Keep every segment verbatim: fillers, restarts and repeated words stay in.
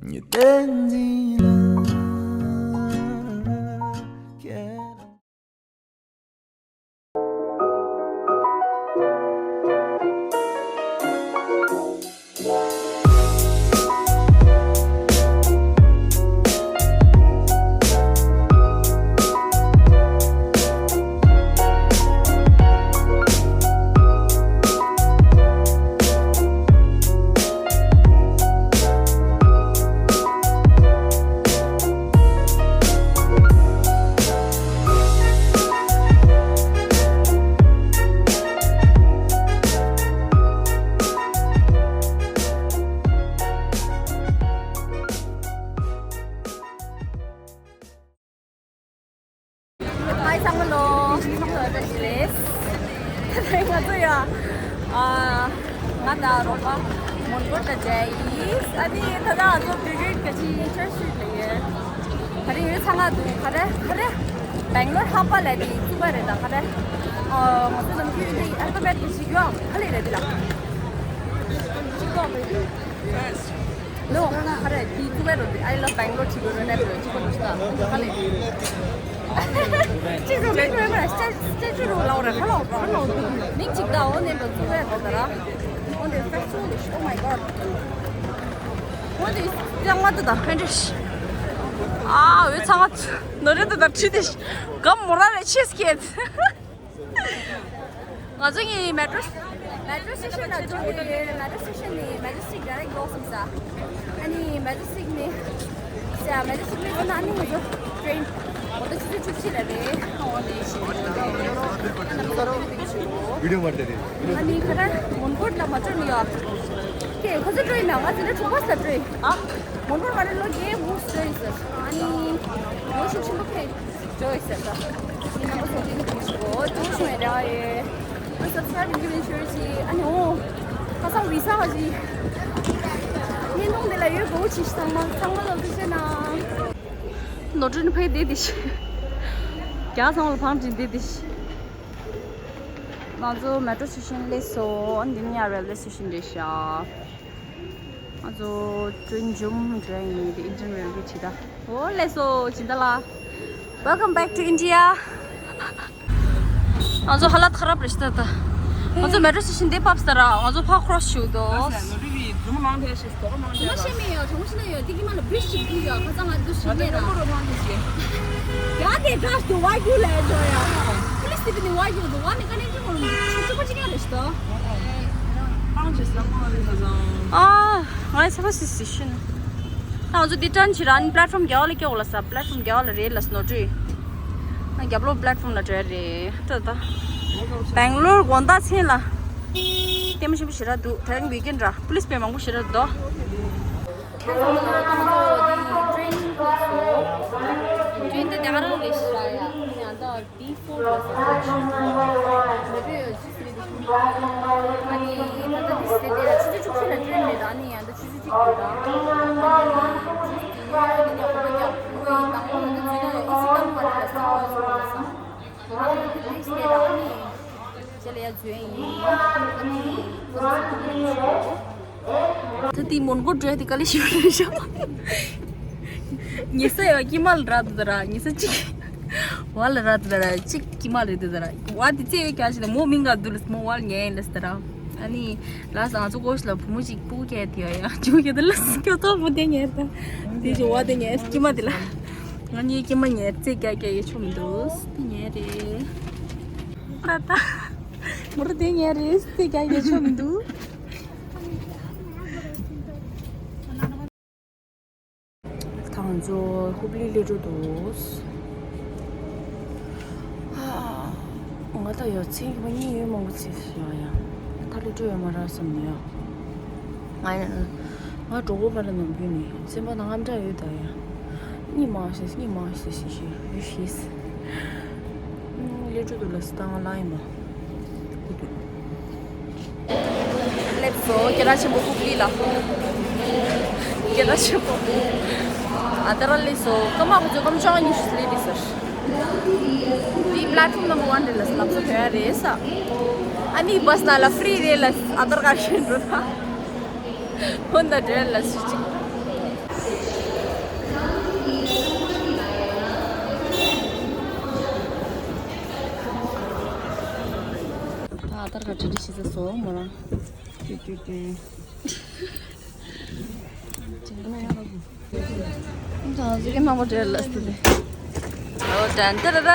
你的你了。ཧའི་ཚང་མ་ལོ། ཚང་མ་ལོ་བཀྲ་ཤིས་བདེ་ལེགས། ད་ལྟ་ང་ཚོ་ཡ། ཨ། ང་དང་རོགས་པ་མོན་གྷོ་ལ་འགྲོ་ཡིན། ཨ་ནི་ད་ལྟ་ང་ཚོ་བོད་ཡིག་ག་ཅི་ཅར་ཤུད་ལ་ཡོད། ག་རེ་ཡོད་ཚང་ང་འདུག་ག་རེ་ག་རེ། སྦེང་ལོར་ཧམ་པ་ལ་དེ་བཙུགས་པ་རེད་ད་ག་རེ། ཨ། ང་ཚོ་ནམ་རྒྱུན་དེ་ཨལ་ཕ་བེད་དེ་ཞིག་ཡོང་ག་ལེ་རེད་དེ་ལ། ཅིག་ཏོག་ལོ། ཧ་རེ། དེ་ཐུ་བེ་རོ། I love Bangalore ཐི་གོ་རོ་ནེ་རོ་ཅི་གོ་ནུ་སྟ། ཧ་ལེ། ཅི་གོ་མེ་གོ་མེ་སྟེ་ཅི་རོ་ལའོ་རེ་ཧ་ལོ་ཧ་ལོ། མིང་ཅིག་ད་འོ་ནེ་རོ་ཐུ་བེ་རོ་ད་ར། འོ་ནེ་ཕེ་སུ་ལི་ཤི། Oh my god. འོ་ནེ་ཡང་མ་ད་ད་ཧན་ཏྲིཤ། ཨ་འོ་ཚང་ང་ནོ་རེ་ད་ད་ཁྲི་དེ་ཤི། གམ་མོ་ར་ལེ་ཆིས་ཀེད། ང་ཚོ་གཉིས་མེ་ཏྲོ། མེ་ཏྲོ་སི་ཊེ་ཤན་ལ་འགྲོ་གི་ཡོད། མེ་ཏྲོ་སི་ཊེ་ཤན་ནས་མེ་ཇེ་སི་ཊིག་ཌའི་རེག་ཊི་འགྲོ་བསམ་ས། ཨ་ནི་མེ་ཇེ་སི་ཊིག་ནས། ཡ་མེ་ཇེ་སི་ཊིག་ནས་ཚུར་ན་ཨ་ནི་ང་ཚོ་ཊེ་རེན་འོ་ད་ཆུ་ཚོད་བཅུ་གཅིག་ལ་རེད། འོ་ནས་ཤི་བི་ཌི་ཡོ་མར་དེ་རེད། ཨ་ནི་ཁ་ད་མོན་གྷོ་ལ་མ་འགྲོ་ནི་ཡོད། ཀེ་ཁོ་ཚོ་འགྲོ་ཡིན་ན་ང་ཚོ་ནི་གྲོང་པ་ས་འགྲོ་ཡིན། ཨ་མོན་གྷོ་ང་ནི་ལོ་བརྒྱད་དགུ་འགྲོ་ཡིན་ཟེར། ཨ་ནི་ལོ་ཤུགས་ཆེན་པོ་ཕེབས། ཇོ་ཡིག་ཟེར་ད། ངའི་རྣམ་པ་ཚོ་དེ་ནི་དེ་ཞུ་གོ་ཇོ་ཞུ་ཡིན་ར་ཡེ། ཨ་སབ་སི་ཀ་རའིབ་གི་ནི་ཤོར་ཅི་ཨ་ནི་འོ། ཁ་སང་བི་ས་བ་ཅི། བརྙན་ཐུང་འདི་ལ་ཡོད་གོ་ཅི་ཚང་མ་ཚང་མ་ལ་དུ་ཤེས་ན། ནོར་འཁྲུལ་ཕེ་དེ་དེ་ཤི། རྒྱ་ཚང་མ་ལ་ཕང་ཅི་དེ་དེ་ཤི། ང་ཚོ་མེ་ཏྲོ་སི་ཊེ་ཤན་སླེབས་སོང་། འདི་ནི་ཡ་རེལ་ཝེ་སི་ཊེ་ཤན་རེད་ཤག་ང་ཚོ་ཀྲུན་ཇུམ་འགྲོ་ཡིན། དེ་ཨིན་ཌི་ཡན་རེལ་ཝེ་ཁྲིད་ད། འོ་ལེ་སོ་ཇི་ད་ལ། Welcome back to India. ང་ཚོ་ཧ་ལ་ཐ་རབ་རེ་ཤི་ད་ད། ང་ཚོ་མེ་ཏྲོ་སི་ཊེ་ཤན་དེ་ཕབ་སྟ་ར་ང་ཚོ་ཕ་ཁྲོ་སི་ཞུ་དོ། ནོ་རི་རི་ཛུམ་མ་མང་ཐལ་ཤི་སྟོ་མང་ཐལ། ཛུམ་མ་ཤེས་མེད་ཡོད་གྲོང་ཤི་ན་ཡོད་དེ་གི་མ་ལ་བི་ཤི་གི་ཡོད་ཁ་ཚང་ང་ཚོ་ཤི་ནས་ར། ཡ་དེ་གྲ་སྟོ་བ་རྒྱུ་ལས་ཇོ་ཡ། ཁུ་ལི་སི་པི་ནི་བ་རྒྱུ་དུ་བ་ནི་ཀ་ནས་ཅི་མོ་ལ་ཆུ་ཆུ་པ་ཅི་ཀ་རེ་ཤི་ད། ཨ། ང་ཚོ་སི་སི་ཤི་ན། ང་ཚོ་འདི་ཊརན་བྱེད་ར་ཨ་ནི་པླེ་ཊི་ཕོམ་རྒྱ་བ་ལ་སྐྱོ་ལ་ས་པླེ་ཊི་ཕོམ་རྒྱ་བ་ལ་རེད་ལ་སྣོ་ཏྲི། ང་རྒྱབ་ལོགས་པླེ་ཊི་ཕོམ་ལ་འགྲོ་ཡ་རེད་ད་ད། སྦེང་ལོར་དགོང་དག་མཚན་ལ། ལྟད་མོ་ཆེན་པོ་ཞེ་དྲག་འདུག་དེ་རིང་ཝིག་ཨེན་ཌི་ར་པུ་ལིས་དཔེ་མང་པོ་ཞེ་དྲག་འདུག་ད་ང་ཚོ་ད་ང་ཚོ་འདི་ཊེ་རེན་ཁོ་སོ། ཊེ་རེན་དེ་དེ་ག་རང་རེད་ཤག་ཡ། ཡང་ད་ཌི་ཕོར་ལ་སོ་སོ་ཞིག་འདུག་མི་འདུག་ཡོད་ཅི་སྲིད་དེ། ཨ་ནི་ད་ལྟ་འདི་སྲིད་དེ་ཆུ་ཚོད་བཅུ་གཅིག་ལ་ཊེ་རེན་རེད། ཨ་ནི་ཡང་ད་ཆུ་ཚོད་གཅིག་འདུག་ད། ཨ་ནི་ཆུ་ཚོད་དེ་ཡོད་ཨ་ནི་ཡག་པོ་རྒྱག་དགོས་ཡིན། དང་པོ་ང་ཚོ་འཛུལ་ན་ཨེ་སི་བཏང་མ་རེད་ལ་སོ་སོ་སོ་ལ་སོང་། ཨ་ནི་ཊེ་རེན་རེད། ཨ་ནི། ཅེ་ལ་ཡ་ཛུན་ཡིན། ད་དེ་མོན་གྷོ་འགྲོ་ཡ་དེ་དཀའ་ལས་ཞིག་རེད་ཤག་ཉེ་ས་ཡ་ཀྱི་མ་ལ་ར་དུ་ད་ར་ཉེ་ས་གཅིག་བ་ལ་ར་དུ་ད་ར་གཅིག་ཀྱི་མ་རེད་དུ་ད་ར་བ་དེ་ཚེ་ཡོད་ཀྱང་ཞིག་ད་མོ་མིང་ག་དུ་ལ་མོ་བ་ལ་ཉན་ལ་ས་ད་ར། ཨ་ནི་ལ་ས་ང་ཚོ་ཀོ་ཤ་ལ་བུ་མོ་གཅིག་སྤུ་གུ་ཁྱེར་དེ་ཡ་ཡ་ཅུ་ཁྱེར་དུ་ལ་ས་ཁྱོད་ཐོག་མོ་དེ་ཉལ་ད་དེ་ཞིག་བ་དེ་ཉལ་ཀྱི་མ་དེ་ལ། ང་གཉིས་ཀྱི་མ་ཉལ་རྩེ་རྒྱག་རྒྱག་ཡེ་ཆོག་མི་འདུག་དེ་ཉལ་རེད། ད་ད། མོ་ར་དེ་ཉལ་རེད་རྩེ་རྒྱག་ཡེ་ཆོག་མི་འདུག་ད་ང་ཚོ་ཧུབ་ལི་སླེབས་འགྲོ་འདུག་ང་ད་ཡ་མཚན་གྱི་མ་གཉིས་ཡོད་མང་པོ་ཚིག་ཡ་ཡ། ད་སླེབས་འགྲོ་ཡོད་མ་ར་བསམ་ནས་ཡ། ང་ཡ། ང་གྲོགས་པོ་ཕ་ལ་ནང་བུད་ནས་སེམས་པ་ནང་དངངས་སྐྲག་ཡོད་ད་ཡ། གཉིད་མ་ཤེས་གཉིད་མ་ཤེས་ཤེས་ཤེས་ཡོད་ཤེས། སླེབས་འགྲོ་འདུག་ལ་སི་ད་ང་ལ་ཡིན་པ། ཧུ་དུ། སླེབས་སོ་སྐད་གྲགས་ཆེན་པོ་ཧུབ་ལི་ལ། སྐད་གྲགས་ཆེན་པོ། ཨ་ད་ར་སླེབས་སོ་སྐར་མ་ཁོ་ཚོས་སྐར་མ་བཅོ་ལྔ་ཉི་ཤུ་སླེབས་པའི་ཟེར། འདི་པླེ་ཊི་ཕོམ་ནམ་བར་ཝན་རེད་ལ་ལབ་སོ་ཐོན་ཡ་རེད་ས། ཨ་ནི་བྷ་སི་ནང་ལ་ཧྥི་རི་རེད་ལ་ཨ་ད་ར་ག་ཤེས་འགྲོ་ད། ཧོན་ད་འདྲེ་ལ་སུ་ཅིག་ཏར་ག་ཁྲི་ཁྲི་ཤི་ས་སོ་མོ་རང་། ཏི་ཏི་ཏི། ཅང་ཟིག་གི་མང་པོ་འདྲེ་ལ་སྟེ། ཨོ་ཏན་ཏ་ར་ར་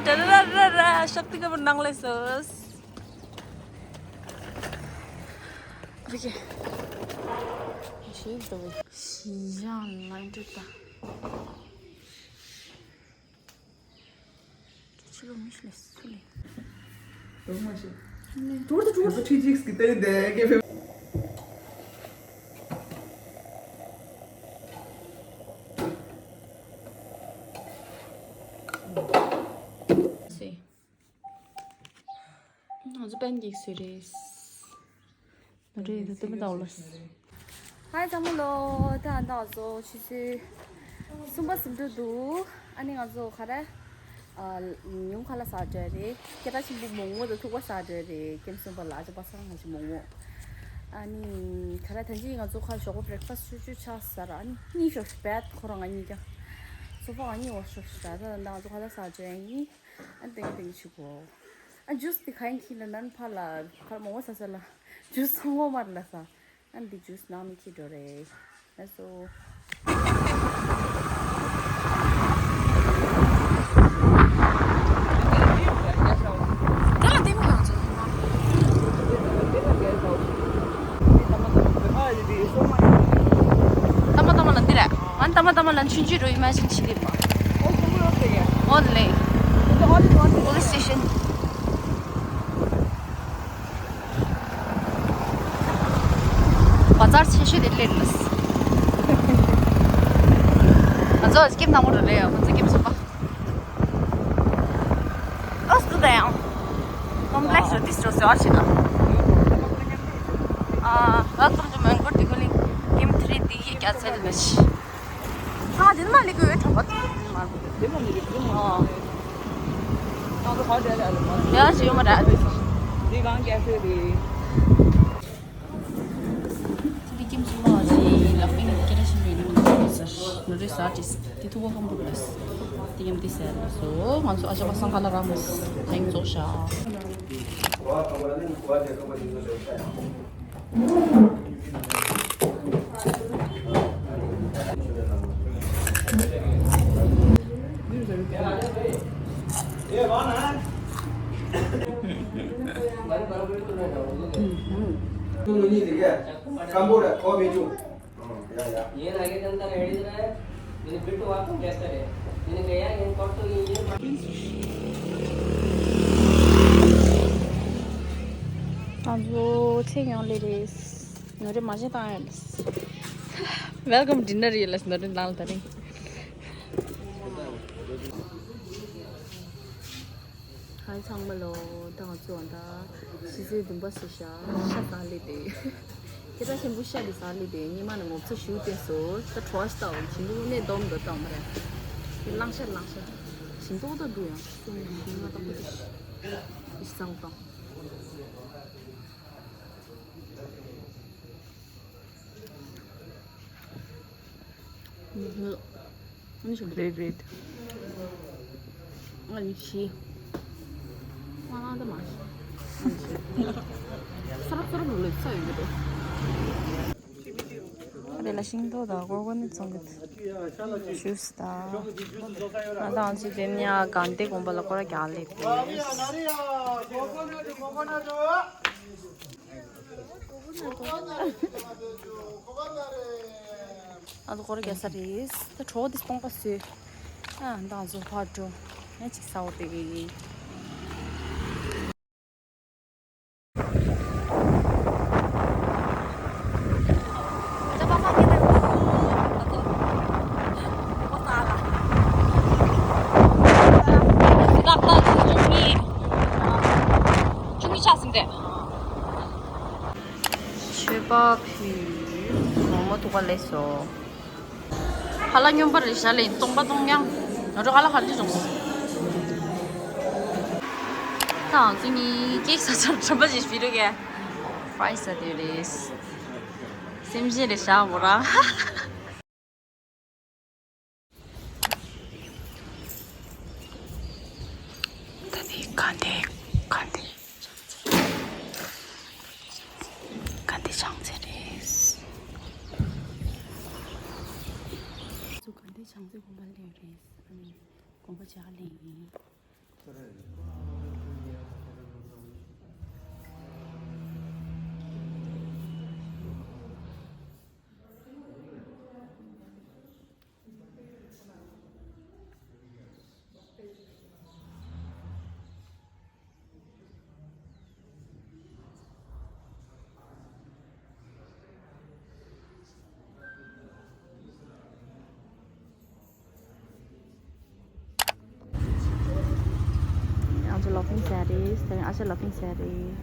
ཏ་ར་ར་ར་ར། ཤོག་ཏི་ག་བུར་ནང་ལས་སོ། རིག་གི། ཤི་འགྲོ་བའི། ཤི་ཡང་ལ་འདྲི་ད། ཕྱི་ལོགས་མི་ཤི་ལས་སུ་ལས། རོགས་མ་ཤི། ནས། ཏུར་ཏུ་ཏུར་ཏུ་ཁྲི་ཅིག་སྐྱིད་དེ་དེ་གེ་ཕེ། སེ། ང་ཚོ་པན་ཀེག་བཟོས་རེད། ནོར་འཁྲུལ་ཡིན་ད་ལྟ་མི་ལྟ་བ་ལ། ཧའི་ཚང་མ་ལོ། ད་ང་ཚོ་ཆུ་ཚོད་གསུམ་པ་ཟིན་འགྲོ་འདུག་ཨ་ནི་ང་ཚོ་ག་རེ། ཨ། ཉུང་ཁ་ལག་ཟ་འགྲོ་རེད། སྐད་གྲགས་ཆེན་པོ་མོག་མོག་དང་ཐུག་པ་ཟ་འགྲོ་རེད། ཀེམ་གསུམ་པ་ལ་ཨ་ཅག་པ་སངས་ང་ཅི་མོག་མོག་ཨ་ནི་ག་རེ་ད་ཅི་ང་ཚོ་ཁ་ཞོགས་པ་བྷི་རེག་ཕ་སི་ཊི་ཆུ་ཆུ་ཆ་ཟ་ར། ཨ་ནི་གཉིད་ཤོར་བད་ཁོ་རང་ང་གཉིད་ཀྱང་། སོ་ཕ་ང་གཉིད་འོག་ཤོར་ཤི་ར། ད་ང་ཚོ་ཁ་ལག་ཟ་འགྲོ་ཡ་ཡིན། ཨ་ནི་ཏེང་ཏེང་ཆུ་གོ་ཨ་ཇུས་དེ་ག་ཡིན་ཁྱི་ལ་ནན་ཕ་ལ་ཁར་མོ་བོ་ས་ས་ལ་ཇུས་སོང་བོ་མར་ལ་ས། ཨ་ནི་དེ་ཇུས་ནང་ནས་ཁྱི་འགྲོ་རེད། ལགས་སོ། དེ་ལ་དེ་མི་ཡོང་ཚོ་ཡིན་མ། ཏ་མ་ཏ་མ་ལ་འདི་རེད། ཨ་ནི་ཏ་མ་ཏ་མ་ལ་ཆུན་ཆུན་རོ་ཨི་མ་ཤིན་ཤི་ལིབ་མ། ཨོ་ལེ། ཨོ་ལེ་སི་ཊེ་ཤན། བ་ཛར་ཆེ་ཤོས་དེ་སླེབས་ལ། ང་ཚོ་སྐེམ་དང་པོ་རེད་རེད། ང་ཚོ་སྐེམ་གསུམ་པ། ཨོ་སུ་དང་ཡང་། ཀོམ་པི་ལེགས་རེད་དིས་རོ་སེ་བར་ཆེ་ད། ཨ། Welcome to Mango Decoling Kim three D ཡི་རྒྱ་ཚལ་ལ་ཤི། ཨ་དེ་མ་ལི་གོ་ཡོད་ཁྲོ་བ་དེ་མ། དེ་མ་ལི་གོ་ཡོད་ཁྲོ་བ། ཡ་ཞིག་ཡོད་མ་རེད། དེ་གང་ཀེ་ཧྥེ་རེད། དེ་ཀིམ་ཅི་མ་ཞིག་ལག་པའི་ནས་སྐད་ཆ་ཤིན་ཏུ་ཡིན་ནོ་ཟེར། ནོ་རེ་ས་ཏིས་དེ་ཐུག་པ་ཁམ་བུ་རེས། དེ་ཡམ་དེ་ཟེར་ལ་སོ། ང་ཚོ་ཨ་ཅག་པ་སང་ཁ་ལ་ར་མོ་ཐེང་ཚོགས་ཤ། ང་ཚོ་ཚེ་ཡང་ལེ་རེད། ནོ་རེ་མ་ཤེས་བཏང་ཡོད་ལ། Welcome dinner ཡོད་ལ་ནོ་རེ་ནང་ལ་ད་རིང་། ཧའི་ཚང་མ་ལོ། ད་ང་ཚོ་ད་ཕྱི་ཚེས་བདུན་པ་སུ་ཤ་ཤ་ཟ་ལེ་དེ། སྐད་གྲགས་ཆེན་པོ་ཤ་དེ་ཟ་ལེ་དེ་ཉི་མ་ནས་ངོ་ཚ་ཞུ་བསྡད་སོ། ད་གྲོ་ཤ་ལྟ་བ་ཞིང་ལུགས་ནས་སྡོམ་འདོད་དང་མ་རེད། ལང་ཤ་ལང་ཤ་ཞིང་ཏོག་ད་འདུག་ཡང་སེམས་ཉི་མ་ད་པོ་དེ་ཤི་ས་ངོ་དང་། རེད་རེད། ང་ནི་ཤི། ང་ལ་འདི་མ་ཤི། ང་ནི་ཤི། ས་རབ་ས་རབ་ལོ་ལེགས་ས་ཡོད་གི་འདུག་དེ་ལ་ཤིང་ཏོག་དང་ཀོ་ཀོ་ནཊ་ཚོང་གི་ཞུས་དང་། ང་དང་ཚོ་དེ་ནས་གང་དེ་དགོན་པ་ལ་སྐོར་ར་རྒྱག་ལེ་དེ། ང་ཚོ་སྐོར་ར་རྒྱག་ས་རེད། ད་གྲོགས་དེ་སྟོང་པ་བཟོས། ཨ་མདང་ཚོ་ཕར་འགྲོ། ཨ་ཅིག་ཟ་འོ་དེ་གི་ཡིན། མཆོད་པ་ཕུལ། མོག་མོག་ཐུག་པ་ལེགས་སོ། ཧ་ལ་སྨྱོན་པ་རེད་ཤག་ལེ། སྟོང་པ་སྟོང་རྐྱང་། ང་ཚོ་ཧ་ལ་ཧ་ལ་བྱུང་སོང་། ད་ང་ཚོ་གཉིས་ཀེག་ཟ་ཆར་དྲན་པ་ཞིག་བྱེད་རོགས་གས། ཧྥ་རའི་སི་ཟ་དེ་རེད། སེམས་ཅན་རེད་ཤག་མོ་རང་། ད་ནི་ག་འདི་ག་འདི། དང་ཚོད་དགོངས་པ་ལེན་རེད། ཨ་ནི་དགོངས་པ་འཇགས་ལེན་ཡིན། ང་ཚོ་ལོ་ཕིང་ཟ་རེད། ཨ་ཅག་ལོ་ཕིང་ཟ་རེད།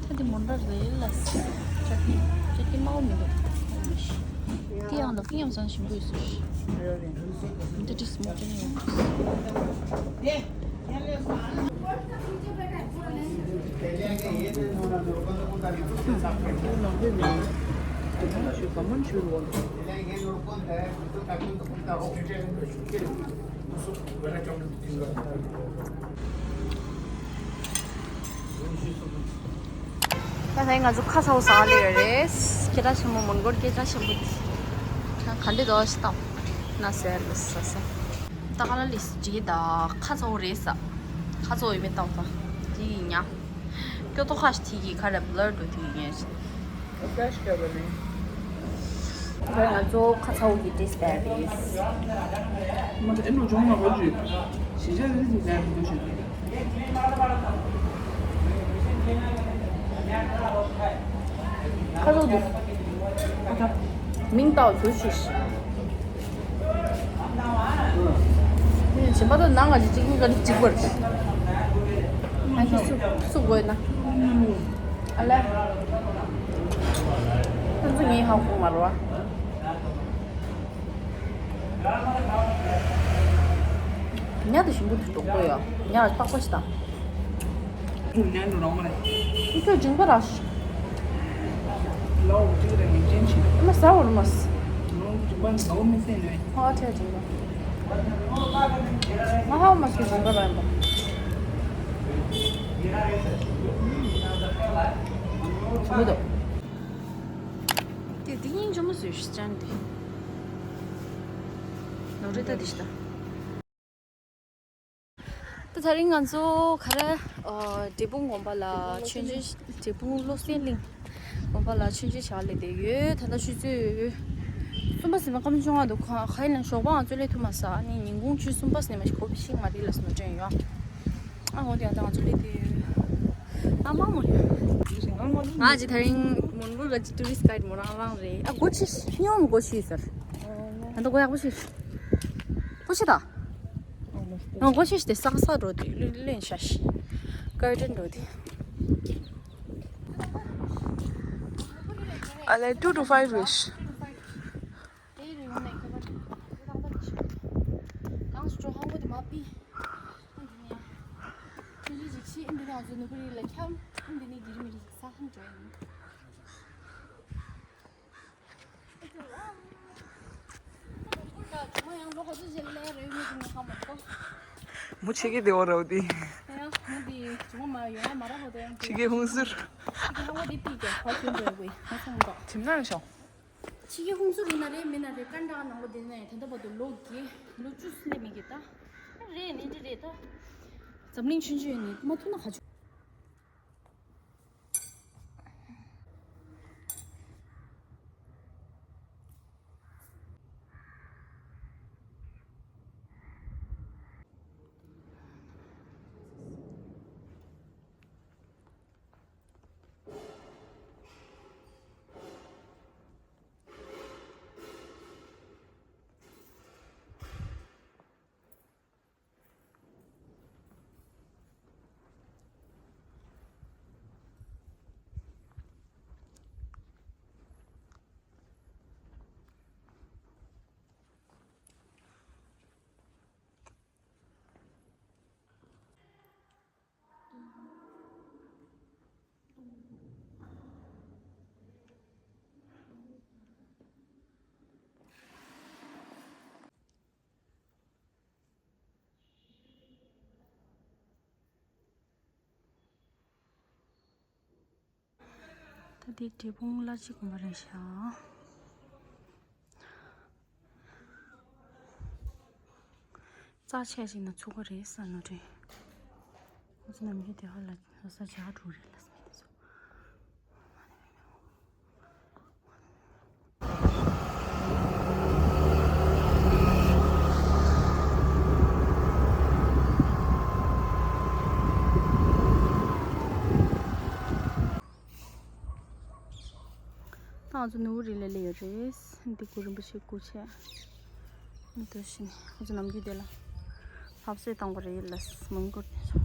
ད་དེ་མོན་ར་རེད་ལ། ཅ་ཀི་ཅ་ཀི་དམར་པོ་མི་འདུག་དེ་ཡང་ལོ་ཕིང་ཡང་ཟ་ཞིམ་པོ་ཡོད་ས་རེད། འདི་དྲིས་མོ་ཅན་ཡོད། ད་ལྟ་ང་ཚོ་ཁ་ཚ་པོ་ཟ་ལེ་རེད། སྐད་གྲགས་ཆེན་པོ་མོན་གྷོར་སྐད་གྲགས་ཆེན་པོ་དེ། ག་འདྲ་འདུག་ཤི་ཏང་ན་ཟེར་ལ་ཟ་ཟ། ད་ག་ལ་ལི་སི་ཇི་ད་ཁ་ཚ་པོ་རེད་ཟ། ཁ་ཚ་པོ་ཡོད་མེད་ལྟ་བ་དང་དེ་ཡིན་ཉག་སྐྱོ་ཏོ་ཁ་ཤི་ཐིག་གི་ཁ་ར་བླར་འགྲོ་དུས་ཡིན། ད་ང་ཚོ་ཁ་ཚ་པོ་གི་ཏེ་སི་ལྟ་རེད། མ་ད་ཨེ་ནོ་ཇོང་མ་གོ་ཇུ། ཞི་ཅང་རི་ཟིག་ལྟ་རེད་འདུག་ཞུ། ཁ་ཚ་པོ་འདུག་མིང་བཏགས་ཚུལ་ཤིས། ཞིམ་པ་དང་ནང་ང་ཅིག་གཅིག་གཉིས་ཀ་ནི་གཅིག་པར། ང་ཤི་སུ་སུ་དགོས་ན། ཨ་ལེ། ཁོང་ཚོ་ངའི་ཧ་གོ་མ་རེད་བ། ཉ་དེ་ཞིམ་པོ་དུ་དོག་པོ་ཡོད། ཉ་ལ་ཏག་པ་ཞིག་དང་། ཉ་འགྲོ་རང་མ་རེད། ཁྱོད་ཇིང་པ་ར་ཤི། ལའོ་ཅིག་ར་ཡིན་ཅན་ཆི། མ་ཟ་བར་མ་ཟ། ལའོ་ཅིག་པ་ཟ་བ་མི་སེ་ནས། ཧ་ཁྲེ་ཇིང་པ། ང་ཧ་མ་སུ་ཇིང་པ་ར་ཡིན་པ། ཇིང་པ་དོ། དེ་དེ་ཡིན་ཇོ་མོ་བཟོས་ཤི་ཅན་དེ། ནོ་རེ་ད་དེ་ཤི་ད། ད་དེ་རིང་ང་ཚོ་ག་རེ། ཨ། འབྲས་སྤུངས་དགོན་པ་ལ་ཆོས་འབྱོན། འབྲས་སྤུངས་བློ་གསལ་གླིང་དགོན་པ་ལ་ཆོས་འབྱོན་བྱ་སླེབས་བསྡད་ཡོད། ད་ལྟ་ཆུ་ཚོད་གསུམ་པ་ཟིན་པ་ཀམ་ཆུང་བ་འདུག་ཁ་ཁ་ཡིན་ན་ཞོགས་པ་ང་ཚོ་སླེབས་ཐུབ་མ་སོང་། ཨ་ནི་ཉིན་གུང་ཆུ་གསུམ་པ་ཟིན་མ་ཞིག་གོ་བི་ཤིང་མ་རི་ལ་སོང་དྲན་ཡོད། ཨ་འོ་དེ་ཡང་ད་ང་ཚོ་སླེབས་བསྡད་ཡོད། ཨ་མ་མོ་ཡ། ང་ཅི་དེ་རིང་མོན་གྷོ་ག་ཅི་ཊུ་རི་སི་ཊི་གྷའིཌ་མོ་རང་རང་རེད། ཨ་སྒོ་ཕྱེ་ཤི་སྙོམ་སྒོ་ཕྱེ་ཟེར། ད་ལྟ་སྒོ་ཡག་པོ་ཕྱེ། སྒོ་ཕྱེ་ད། ང་སྒོ་ཕྱེ་ཤི་དེ་སག་སག་འགྲོ་དེ་ལོན་ལོན་ཤ་ཤི། ཀར་ཊན་འགྲོ་དེ། ཨ་ལེ། two to five རེད་ཤི། དེའི་རིང་ནས་ཁྱད་པར་ཏག་ཏག་ཞིག་གང་སུ་ཅོ་ཧང་པོ་དེ་མ་པི། ཨ་འདི་ནས་ཁྱོད་ཀྱིས་ཅིག་ཤི། ཨ་འདི་ནས་ང་ཚོ་ནུ་བུ་རི་ལ་འཁྱམ། ཨ་འདི་ནས་གི་རི་མི་རི་ས་ཧང་ཅོ་ཡིན། མོ་ཆེ་གེ་དེ་འོ་ར་འོ་དེ། ཡང་མོ་དེ་ཇོ་མོ་མ་ཡོང་ང་མ་ར་ཧོ་དེ་ཡང་ཆེ་གེ་ཧུང་ཟུར། ཆེ་གེ་ཧང་པོ་དེ་པི་གེ་ཧོ་ཁྱོད་འགྲོ་དགོས་ཧ་སོང་འདུག་ཁྱིམ་ནང་ཤོག་ཆི་གི་ཧུང་སུ་རི་ན་རེ་མི་ན་རེ་ཀན་ཏྲ་ནང་ལོ་དེ་ན་ཡང་ད་ལྟ་བར་དུ་ལོ་གི་ལོ་བཅུ་སླེབས་མི་གི་ད། རེད་ནི་འདི་རེད་ད། འཛམ་གླིང་ཆུང་ཆུང་ནི་མ་ཐུག་ན་ག་ཆུ། ད་འདི་འབྲས་སྤུངས་བླ་སྤྱི་དགོན་པ་རེད་ཤག་རྩ་ཆེ་ཞིག་ན་ཚུགས་ཀ་རེད་ས་ནོ་རེད། ཁོ་ཚོ་ནམ་རྒྱུན་དེ་ཧ་ལ་ལོ་ས་ཇག་དྲུག་རེད་ལ་སྨི་དེ་ཚོ། ད་ང་ཚོ་ནུ་བོ་རི་ལ་སླེབས་ཡོད་རེད། འདི་གུ་རིན་པོ་ཆེ་སྐུ་ཆས། འདི་བཞིན་ང་ཚོ་ནམ་རྒྱུན་དེ་ལ་ལྷ་སའི་བཏང་བ་རེད་ལ་མོན་གྷོ་དེ་ཚོ།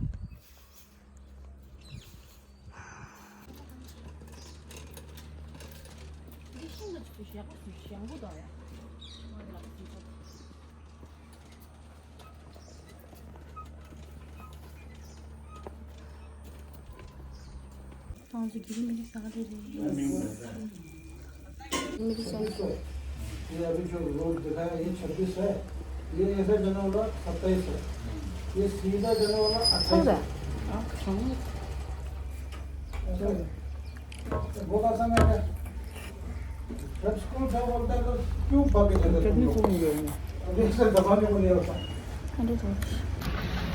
ये अभी जो रोड दिखा है, ये छब्बीस है, ये ऐसा जाने वाला सत्ताईस है, ये सीधा जाने वाला अट्ठाईस है। ऐसा है। बहुत आसान है। जब स्कूल जाओ बोलता है तो क्यों भाग के जाते तुम लोग? अभी ऐसे दबाने को नहीं होता।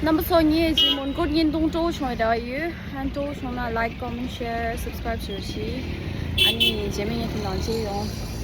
རྣམ་པ་ཚོ་ངས་ཀྱི་མོན་གྷོ་བརྙན་ཐུང་སྤྲོ་བོ་བྱུང་བའི་རེ་བ་ཡོད། ཨ་ནི་སྤྲོ་བོ་བྱུང་ན་like, comment, share, subscribe བྱེད་རོགས་གྱིས། ཨ་ནི་རྗེས་མའི་བརྙན་ཐུང་ནང་མཇལ་ཡོང་།